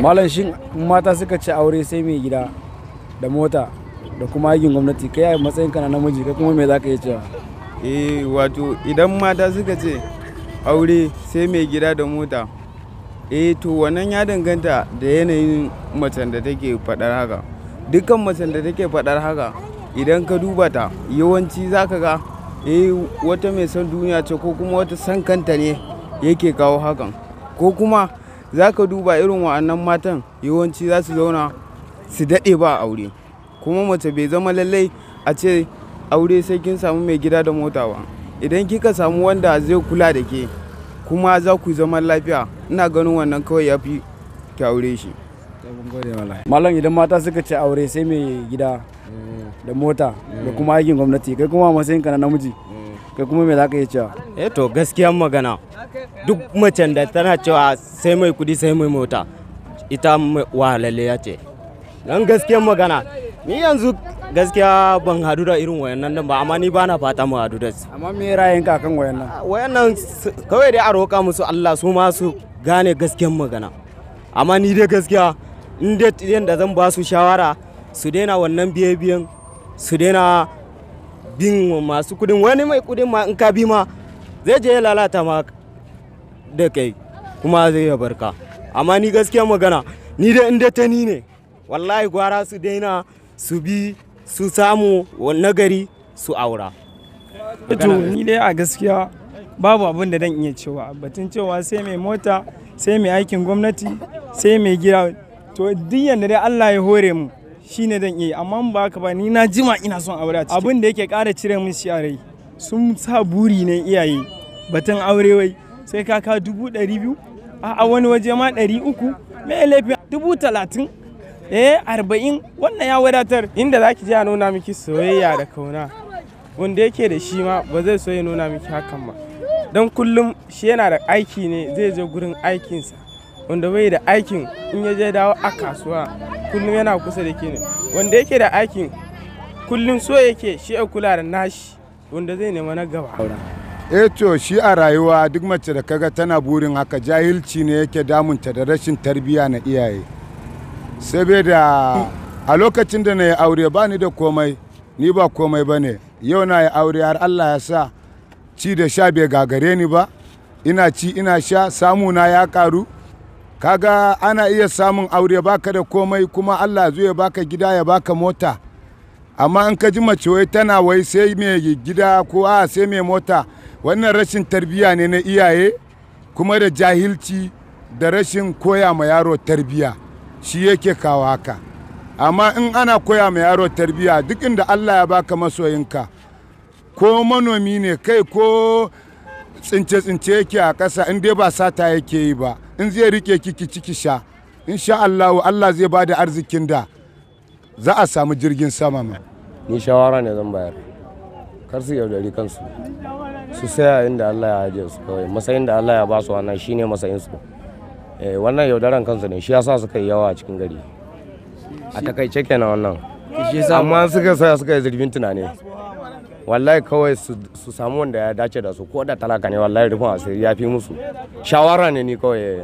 Malam, shin mata suka ce aure sai mai gida da mota da kuma aikin gwamnati, kai a matsayin ka na namiji, kai kuma me za ka iya cewa? Eh, wato idan mata suka ce aure sai mai gida da mota, eh to wannan ya danganta da yanayin macen da take faɗar haka. Dukkan macen da take faɗar haka, idan ka duba ta, yawanci za ka ga wata mai son duniya ce, ko kuma wata son kanta ne yake kawo hakan. Ko kuma za ka duba irin wa'annan matan, yawanci za su zauna su daɗe ba aure. Kuma mace bai zama lallai a ce aure sai kin samu mai gida da mota ba. Idan kika samu wanda zai kula da ke kuma za ku zaman lafiya, ina ganin wannan kawai ya fi ki aure shi. Malam, idan mata suka ce aure sai mai gida da mota da kuma aikin gwamnati, kai kuma matsayin ka na namiji, kai kuma me za ka iya cewa? Eh to, gaskiyan magana, duk macen da tana cewa sai mai kudi sai mai mota, ita wahalalliya ce. Dan gaskiyan magana, ni yanzu gaskiya ban hadu da irin wayannan nan ba, amma ni bana fata mu hadu da su. Amma me ra'ayinka akan wayannan? Wayannan kawai dai a roƙa musu Allah su ma su gane gaskiyan magana. Amma ni dai gaskiya, in dai yanda zan ba su shawara, su daina wannan biye-biyen, su daina bin masu kudin. Wani mai kudin ma in ka bi ma, zai je ya lalata ma da kai, kuma zai ya barka. Amma ni gaskiyan magana, ni dai in dai ta ni ne, wallahi gwara su daina, su bi su samu nagari su aura. To, ni dai a gaskiya babu abin da dan iya cewa batun cewa sai mai mota, sai mai aikin gwamnati, sai mai gida. To, duk yanda dai Allah ya hore mu shine dan iya, amma ba haka ba, ni na jima ina son aure. A abin da yake ƙara cire min shi a rai, sun sa buri ne iyaye batun aure, wai sai ka ka 200,000, a wani waje ma 300. Me laifi 30,000, 40, wannan ya wadatar. Inda zaki je a nuna miki soyayya da kauna, wanda yake da shi ma ba zai so ya nuna miki hakan ba, don kullum shi yana da aiki ne, zai je gurin aikinsa. Wanda bai da aikin, in ya je dawo a kasuwa, kullum yana kusa da ke ne. Wanda yake da aikin, kullum so yake shi ya kula da nashi, wanda zai nema na gaba. Eh to, shi a rayuwa duk mace da kaga tana burin haka, jahilci ne yake damunta da rashin tarbiyya na iyaye. Saboda a lokacin da na yi aure ba ni da komai, ni ba komai ba ne. Yau na yi aure har Allah ya sa ci da sha bai gagare ni ba, ina ci ina sha, samu na ya karu. Kaga ana iya samun aure baka da komai, kuma Allah zai baka gida, ya baka mota. Amma in ka ji mace wai tana wai sai mai gida ko a sai mai mota, wannan rashin tarbiyya ne na iyaye, kuma da jahilci da rashin koya ma yaro tarbiyya shi yake kawo haka. Amma in ana koya ma yaro tarbiyya, duk inda Allah ya baka masoyinka, ko manomi ne kai, ko tsince-tsince yake a ƙasa, in dai ba sata yake yi ba, in zai rike kiki ciki sha, insha Allah Allah zai ba da arzikin da za a samu jirgin sama ma. Ni shawara ne zan bayar, kar su yaudari kansu, su saya inda Allah ya ajiye su kawai, matsayin da Allah ya ba su, wannan shine matsayin su. Wannan yaudaran kansu ne, shi yasa suka yi yawa a cikin gari. A takaice kenan wannan. Amma suka saya suka yi zurfin tunani, wallahi kawai su samu wanda ya dace da su, ko da talaka ne, wallahi rufin asiri ya fi musu. Shawara ne ni kawai.